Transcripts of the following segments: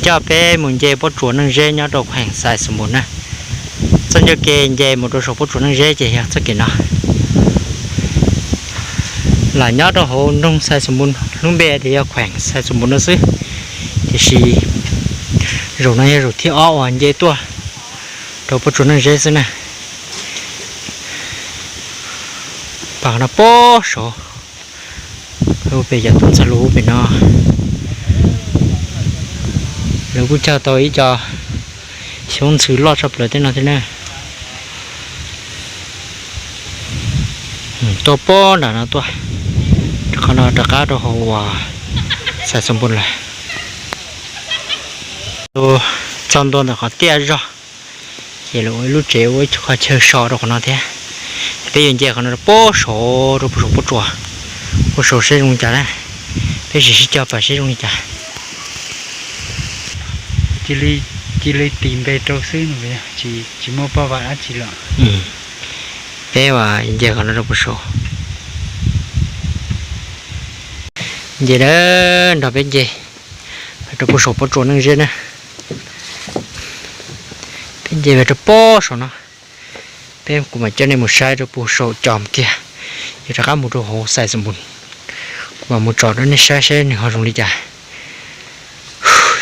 Coj peb mus nce pob tsuas Neej Zeb nyob rau kheem Xais Xus Npus na. Txoj ncauj ke nce mus rau saum pob tsuas Neej Zeb ces yog txoj kev no. Lam nyob rau hauv nroog Xais Xus Npus, lub npe tias yog kheem Xais Xus Npus no xwb, tiam sis zaum no yog zaum thib ob uas nce tuaj rau pob tsuas Neej Zeb xwb na. Pas no pob saud, pem cov tub ntxhais lus pem no, lawv kuj cog tau ib co xyoob ntxhw loj tshaj plaws tej no thiab na. Tuaj pob nram no tuaj, qhov no rov qab rau hauv uas Xais Xus Npus lawm. Txog ntua ntawm qhov tiaj zog, ces lawv ua ib lub tsev ua ib qho chaw so rau qhov no thiab. Peb yuav nce qhov no rau pob saud, rau puag saum pob tsuas, puag saud seb zoo li cas na. Peb sim sib cog pas seb zoo li cas. Cia li tis npe rau xwb, tsis muaj paj vas dab tsi lawm. Peb ua nce qhov no rau puag saud. Nce na, nrog peb nce rau puag saum pob tsuas Neej Zeb na. Peb nce rau pob saud no, peb kuv mam coj nej mus saib rau puag saum cos kiag, yuav rov qab mus rau hauv Xais Xus Npus, kuv mam mus tsom rau nej saib seb nws ho zoo li cas.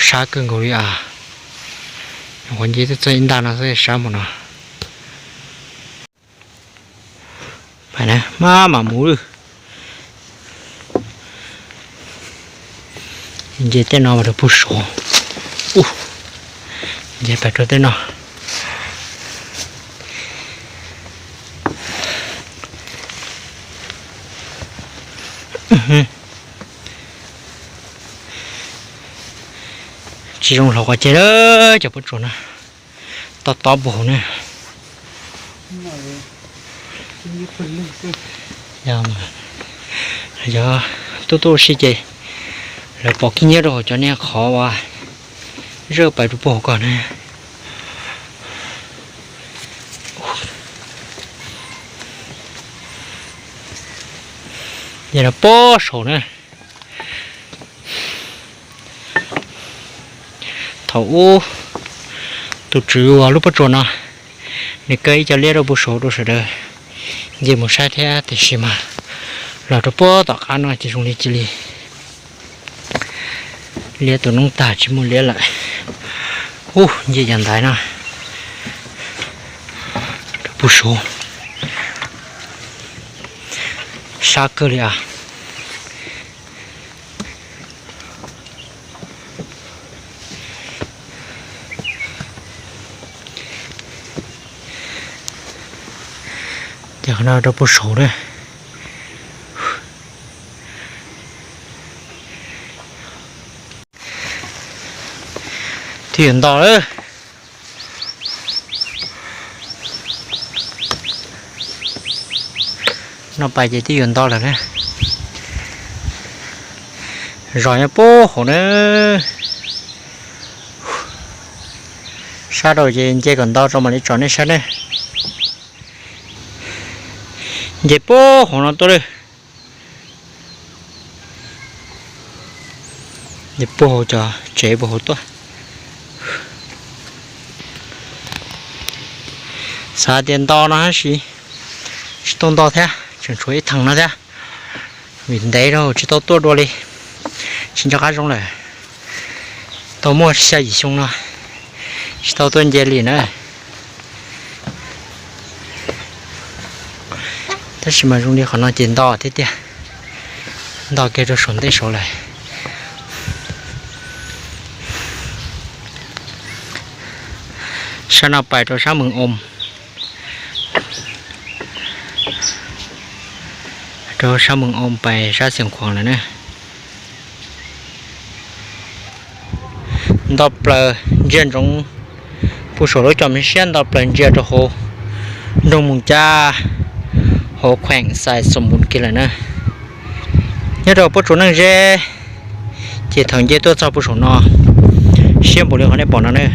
Sab kawg nkaus li as. Nyuam qhuav nce tuaj txog ib nta no xwb sab mus no. Maj mam mus lawm. Nce tej no mas rau puag saud. Nce pas rau tej no. Tsis zoo hloov qhov ceg lawm cov pob tsuas no. Tob tob puag hauv na. Yog tuaj tuaj ua si ces lawv pov khib nyiab rau hauv cov niag qhov uas zawj pais rau puag hauv ko na. Yog no pob saud na. Thaum ub tus tswv uas lub pob tsuas no, nws kaw ib co liab rau puag saud rau sawv daws nce mus saib thiab, tiam sis mas los rau puag tom qab no ces zoo li cia li liab tus noob tag tsis muaj liab lawm. Ub, nce yam ntaiv no rau puag saud, sab kawg li as. Ces qhov no rau puag saud na. Twb yuav nto lawm. No pais ces twb yuav nto lawm na. Zos nyob puag hauv na. Sab rau ces nce kom nto rau mam li tsom nej saib ne. Nce puag hauv no tuaj lawm. Nce puag hauv cov tsev puag hauv tuaj. Xav tias nto no tab sis tsis tau nto thiab, tseem tshuav ib theem no thiab. Vim ntev rau tsis tau tuaj dua li, tsis nco qab zoo lawm. Tau muaj xya yim xyoo no tsis tau tuaj nce li na. Tab sis mas zoo li qhov no ces nto thiab tiag, nto kiag rau saum ntej saud lawm. Sab no pais rau sab Mees Oos, rau sab Mees Oos pais sab Xiav Khuam lawm na. Nto plaws ntsia ntsoov puag saum lub cos me siab, nto plaws ntsia rau hauv nroog Moos Cab, hauv kheem Xais Xoom Npum kiag lawm na. Nyob rau pob tsuas Neej Zeb, ces thaum nce tuaj txog puag saum no siab npaum li qhov nej pom no na.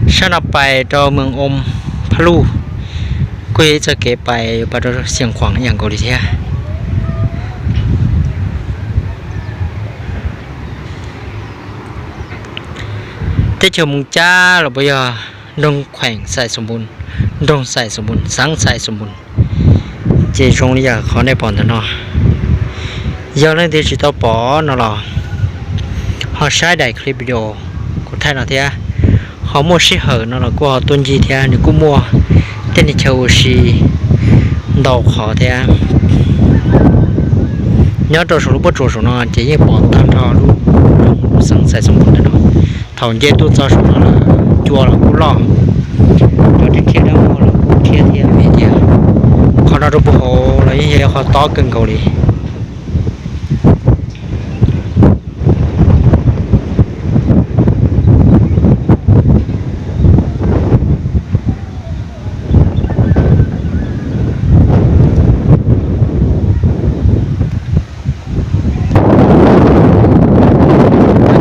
Sab no pais rau Mees Oos Phaj Luj, kuj yog ib txoj kev pais yuav pais rau Xiav Khuam ib yam nkaus li thiab. Teb chaws Moos Cab los puas yog nroog Khueem Xais Xoom Npoos, nroog Xais Xoom Npoos, xeev Xais Xoom Npoos. Ces zoo li yam qhov nej pom ntawm no, yog leej twg tsis tau pom no los ho saib daim clip video kuv thaij no thiab. Ho muaj sij hawm no los kuj ho tuaj ncig thiab, nws kuj muaj tej niag chaw ua si ntau qhov thiab. Nyob rau saum lub pob tsuas saum no ces yeej pom tag nrho lub nroog lub xeev Xais Xoom Npoos ntawm no. Thaum nce tuaj txog saum no lawm, cua los kuj loj, cov rhiab dab muag los kuj rhiab thiab vim tias qhov no rau puag hauv los yeej yog ib qho tob kawg nkaus li.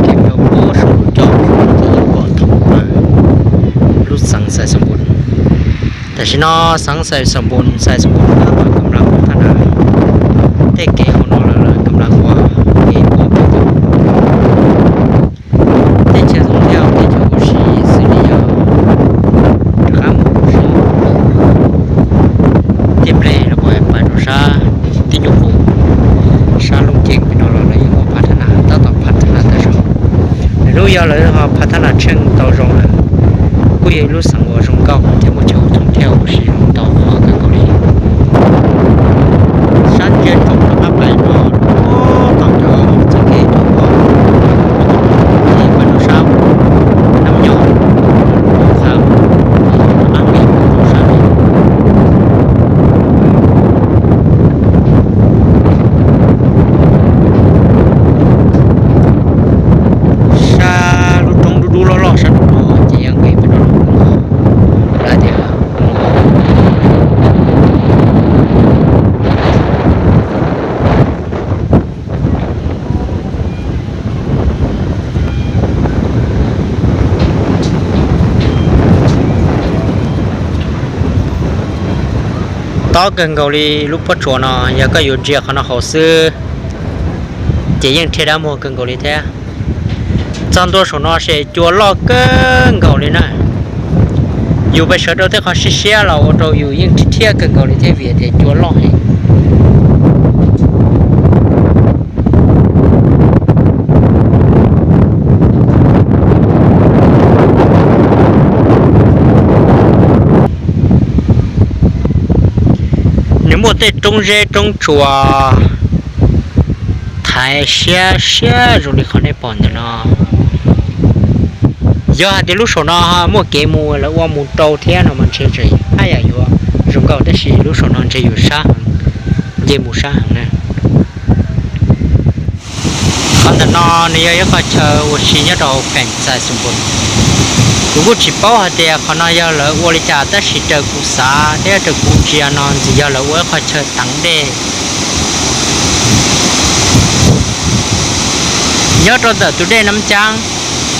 Ces rau puag saum lub coj pom thaum lub xeev Xais Xoom Npoos. Tam sim no xeev Xais Xoom Npoos, Xais Xoom Npoos tab tom kam las ua thab nas, tej kev hauv no lawv lawv kam las ua kev ua pem teb chaws zoo thiab teb chaws ua si xws li yog rov qab mus rau sab Ntiaj Npleg los puas pais rau sab Tib Nyuj Qus, sab Looj Ceeb pem no los lawv yeej ua phav thab nas, tab tom phav thab nas tag zog. Lub yog lawv ho phav thab nas tsheej tau zoo lawm, kuj yog ib lub xeev uas zoo nkauj thiab muaj chaw ua thooj thiab ua si zoo ntau qhov kawg nkaus li. Sab ntsia tsoom rov qab pais no, tom cov txoj kev tuaj ua ces pais rau sab Nab Nyom, Nab Nyom, rov qab nqis rau sab sab lub roob dub dub loj loj sab nraum no ces yog nqis pem no los lawv tias tob kawg nkaus li. Lub pob tsuas no yog koj yuav ntsia qhov no hauv xwb ces yeej rhiab dab muag kawg nkaus li thiab. Txog ntua saum no ces cua loj kawg nkaus li na. Yus pes sawv rau tej qhov siab siab los ua rau yus yeej rhiab kawg nkaus li thiab vim tias cua loj heev. Nws muaj tej roob zeb roob tsuas thaiv siab siab zoo li qhov nej pom ntawm no. Yog hais tias lub saum no muaj kev mus lawv ua mus rau thiab no mas ntshe tseem haj yam yuav zoo nkauj, tab sis lub saum no ntshe yus sab heev, nce mus sab heev na. Qhov ntawm no nws yog ib qho chaw ua si nyob rau Kheem Xais Xoom Npoos. Kuv kuj tsis paub hais tias qhov no yog lawv ua li cas tab sis raws kuv xav thiab raws kuv ntsia no ntxim yog lawv ua ib qho chaw teev dej. Nyob rau ntawm tus dej Nab Caab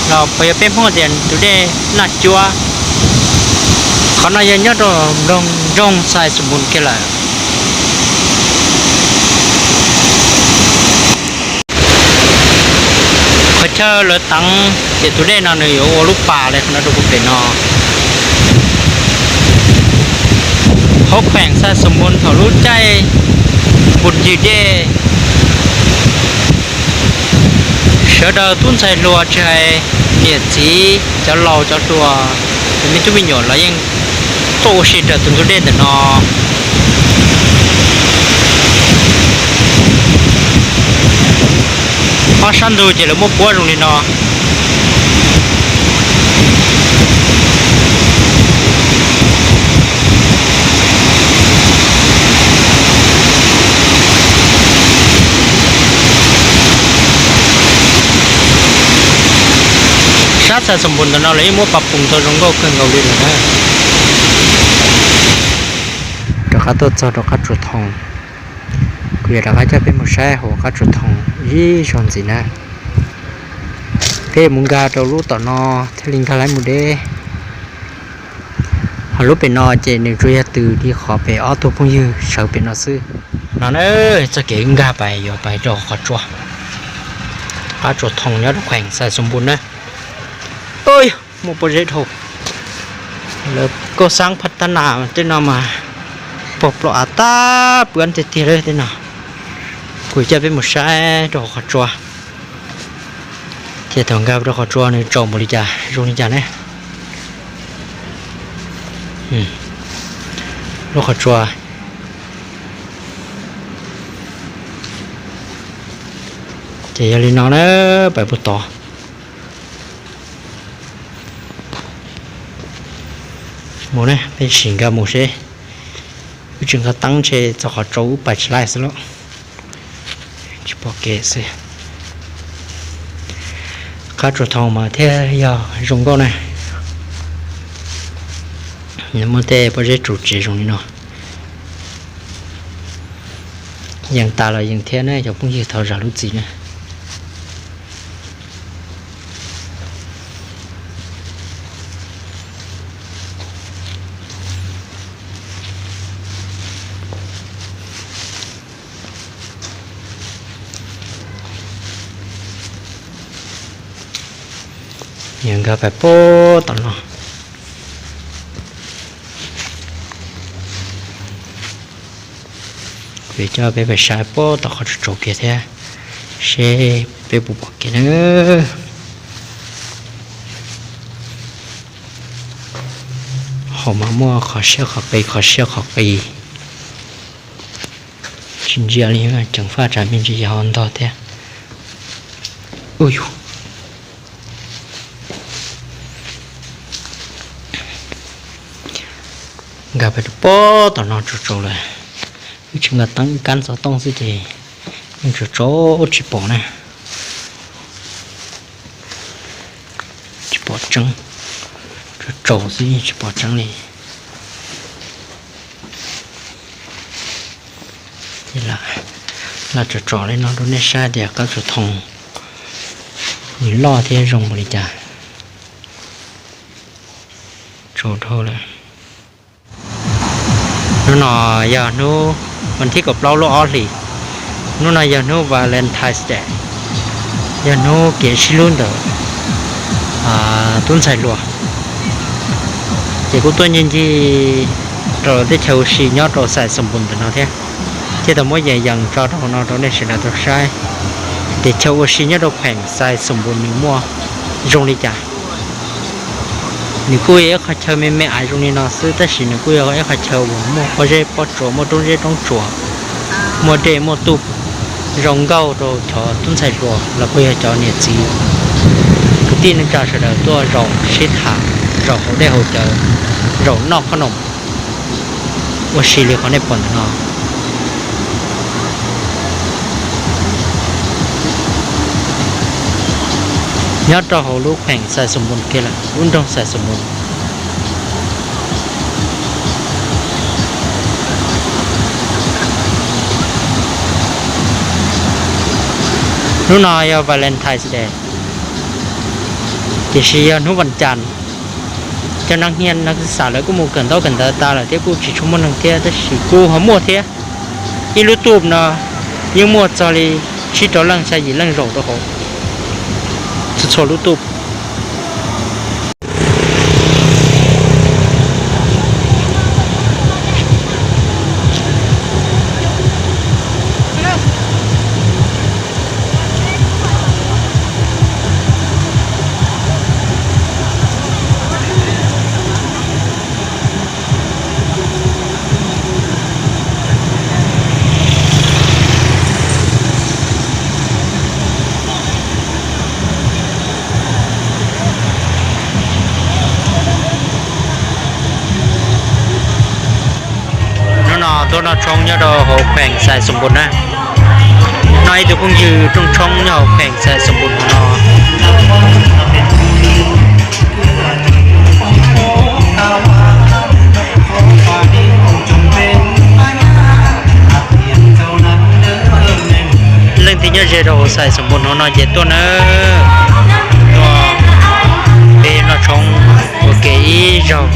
los puas yog peb Hmoob tias tus dej Naj Cuab. Qhov no yog nyob rau nroog Xais Xoom Npoos kiag lawm. Qhov chaw lawv teev ces tus dej no nws yuav ua lub pas li qhov no rau puag pem no. Hauv Kheem Xais Xoom Npoos thaum lub caij npus ncig dej, sawv daws tub ntxhais hluas tsis hais niam txiv cov laus cov hluas, cov me tub me nyuam los yeej tuaj ua si raws tus ntug dej ntawm no. Ob sab ntug ces lawv muab puab zoo li no. Sab Xais Xoom Npoos ntawm no lawv yeej muab pas poos tau zoo nkauj kawg nkaus li lawm na. Rov qab tuaj txog rau qab tsuas thoo, kuv yuav rov qab coj peb mus saib hauv qab tsuas thoo ib zaug ntxiv na. Peb mus nkag rau lub tom no thiaj li nkag lawv mus deb. Ho lub pem no ces nws tsuas yog tws li qhov pem ob tug phooj ywg sawv pem no xwb. No na, txoj kev nkag pais yuav pais rau qhov tsua, qab tsuas thoo nyob rau Kheem Xais Xoom Npoos na. Muaj pob zeb dhau. Lawv kauj xab phab tab nas tej no mas pog plom av tab pw tiag tiag li tej no. Kuv coj peb mus saib rau qhov tsua, ces thaum nkag rau qhov tsua nws tsaus npaum li cas zoo li cas ne. Lub qhov tsua ces yog li no na, pais puag tod. Mus ne, peb sim nkag mus seb. Wb tsis nqa teeb ntshe txog qhov tsua wb pais tsis laij xwb lauj. Tsis pom kev xwb. Qab tsuas thoo mas thiaj yog zoo nkauj na. Nws muaj tej pob zeb tsuas tsev zoo li no. Yeej tas los yeej thiab ne cov phooj ywg, thov zam lub txim na. Yog nkag pais puag tom no. Kuv coj peb pais saib puag tom qhov tsaus tsaus kiag thiab seb peb puas pom kev na. Hauv mas muaj qhov siab qhov qis, qhov siab qhov qis. Tsis ntsia li, ceev faj tsam me ntsis yog hauv ntog thiab. Ub yus, nkag pais rau puag tom no tsaus tsaus lawm. Wb tsis nqa teeb, wb kab xov tooj xwb ces yeej tsaus tsaus tsis pom na. Tsis pom tseeb, tsaus tsaus xwb yeej tsis pom tseeb li. Ces lam tsom tsom li no rau nej saib tias qab tsuas thoo nws loj thiab zoo npaum li cas. Tsaus dhau lawm. Hnub no yog hnub vas thib kaum plaub lub ob hlis. Hnub no yog hnub Valentine's Day, yog hnub kev sib hlub ntawm tub ntxhais hluas. Ces kuv tuaj ncig ncig rau teb chaws ua si nyob rau Xais Xoom Npoos ntawm no thiab, thiaj tau muab yees yees tso rau no rau nej sawv daws tau saib tias chaw ua si nyob rau kheem Xais Xoom Npoos nws muaj zoo li cas. Nws kuj yog ib qhov chaw me me aiv zoo li no xwb, tab sis nws kuj yog ib qhov chaw uas muaj pob zeb pob tsuas, muaj roob zeb roob tsuas, muaj dej muaj tuj, zoo nkauj rau cov tub ntxhais hluas los puas yog cov niam txiv kwv tij neej tsa sawv daws tuaj zaum sib tham, zaum haus dej haus cawv, zaum noj qhob noom ua si li qhov nej pom ntawm no. Nyob rau hauv lub kheem Xais Xoom Npoos kiag lawm, lub nroog Xais Xoom Npoos. Hnub no yog Valentine's Day, tiam sis yog hnub vas cas. Cov neeg hnia neeg xav lawv kuj mus kawm ntaub kawm ntawv tas lawm thiab kuj tsis tshua muaj neeg thiab, tab sis kuj ho muaj thiab. Ib lub tuj no yeej muaj txog li tsib rau leej xya yim leej zaum rau hauv txhua txhua lub tuj. Hnub no tuaj noj tshoob nyob rau hauv kheem Xais Xoom Npoos na. Noj ib tug phooj ywg rooj tshoob nyob hauv kheem Xais Xoom Npoos hauv no. Leej twg nyob ze rau hauv Xais Xoom Npoos hauv no ces tuaj nawb, tuaj peb noj tshoob ua ke ib zaug.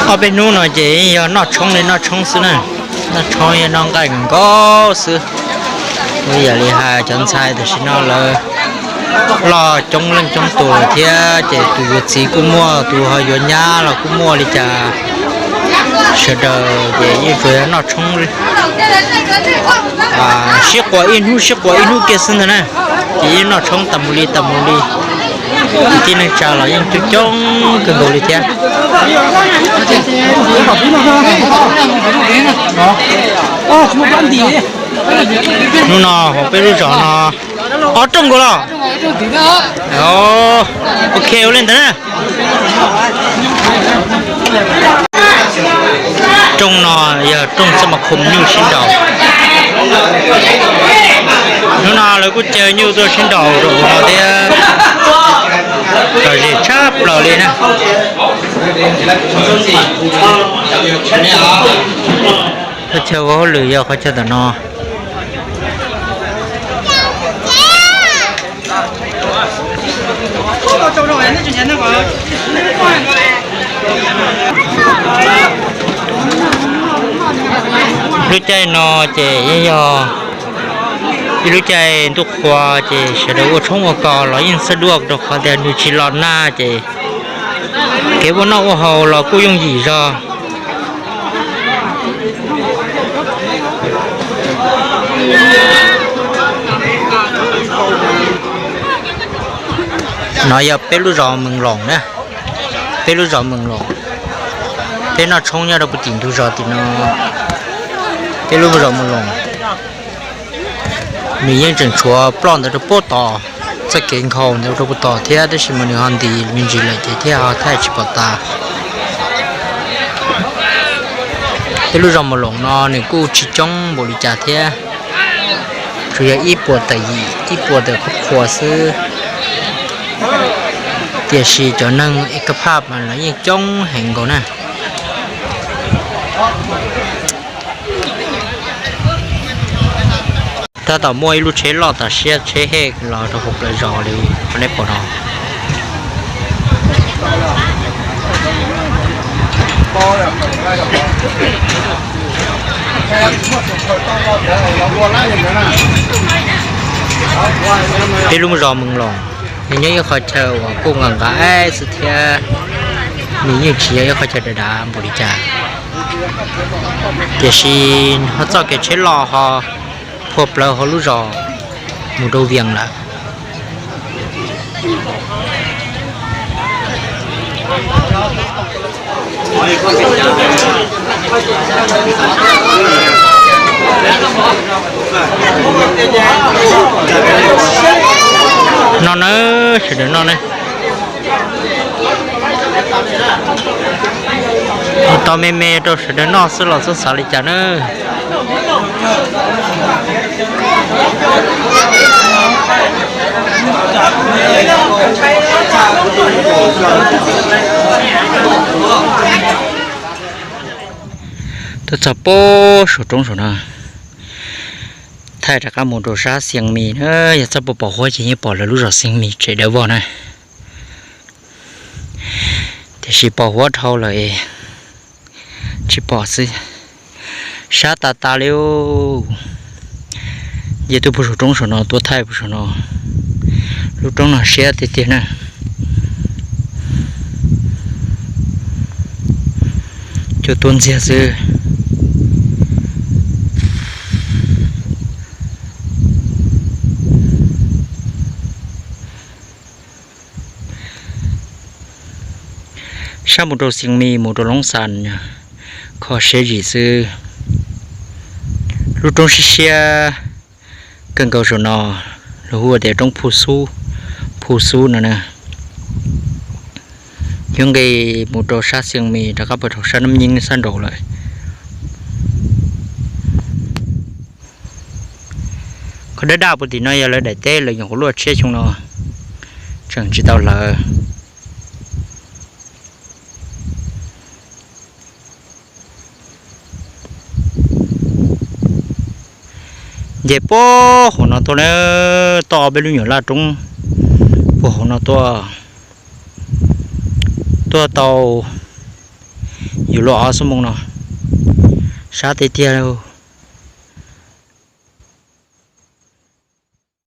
Ob peb hnub no ces yog noj tshoob li noj tshoob xwb na, noj tshoob yog noj nqaij nkaus xwb. Ua yam li hais cov ntxhais tam sim no lawv loj coob leej coob tus lawm thiab ces tus yuav txiv kuj muaj, tus ho yuav nyab los kuj muaj li cas, sawv daws ces yeej tsuas yog noj tshoob li, sib quas ib hnub sib quas ib hnub kiag xwb ntag na. Ces yeej noj tshoob tas mus li tas mus li, kwv tij neej tsa los yeej coob coob kawg nkaus li thiab. Hnub no hauv peb lub zos no ob rooj nkaus los. Ok, ua li ntawd na. Rooj no yog rooj txoj mas khum nyuj sib nraus. Hnub no lawv kuj caw nyuj tuaj sib nraus rau hauv no thiab, lom zem tshaj plaws li na. Qhov chaw ua hauj lwm yog qhov chaw ntawm no. Lub caij no ces yeej yog ib lub caij ntuj qhua ces sawv daws ua tshoob ua kos los yeej xab duaj rau qhov tias nws tsis los nag ces kev ua noj ua haus los kuj yooj yim zog. No yog peb lub zos Mees Loos na, peb lub zos Mees Loos. Peb noj tshoob nyob rau puag tim ntug zos tim no, peb lub zos Mees Loos. Nws yeej tseem tshuav ploj ntawd rau puag tod, txoj kev nkhaus ntawd rau puag tod thiab, tab sis mas nws ho ntis me ntsis lawm ces thiaj ho thaij tsis pom tas. Peb lub zos Mees Loos no nws kuj tsis coob npaum li cas thiab, tsuas yog ib puas tawm yim ib puas tawm qhuav qhuav xwb, tiam sis cov neeg es kaj phaj mas lawv yeej coob heev nkaus na. Tab tom muaj ib lub tsheb loj tas siab, tsheb hej los rau hauv plawv zos li nej pom no. Peb lub zos Mees Loos nws nyob ib qho chaw uas kuj nqa nqa xwb thiab, nws yeej tsis yog ib qho chaw dav dav npaum li cas, tiam sis ho txoj kev tsheb loj ho phua plawv hauv lub zos mus rau Vias lawm. No na, sawv daws noj na. Tos me me rau sawv daws noj xwb los txhob xav li cas na. Tuaj txog puag saum roob saum no, thaij rov qab mus rau sab Xiav Mis na, yog txoj puas pom huab ces yeej pom lawv lub zos Xiav Mis tsev dawb vog na. Tiam sis pos huab dhau lawm es tsis pom xwb. Sab tas tas li. Nce tuaj puag saum roob saum no tuaj thaij puag saum no. Lub roob no siab tiag tiag na. Cua tuaj ntxiag xwb. Sab mus rau Xiav Mis mus rau Loob Xas, kho siab zim xwb. Lub roob siab siab kawg nkaus saum no, lawv hu tias roob Phu Xub, Phu Xub no na. Yuav nqis mus rau sab Xiav Mis rov qab puag rau sab Nam Nying sab nraud lawm. Qhov daj daj puag tim no yog lawv daim teb, lawv nyuam qhuav luaj tshiab xyoo no tseem tsis tau hlawv. Nce puag hauv no tuaj na, toj peb lub nyuam laj roob puag hauv no tuaj, tuaj tau Yuav luag ob xuab moos no, sab tiag tiag.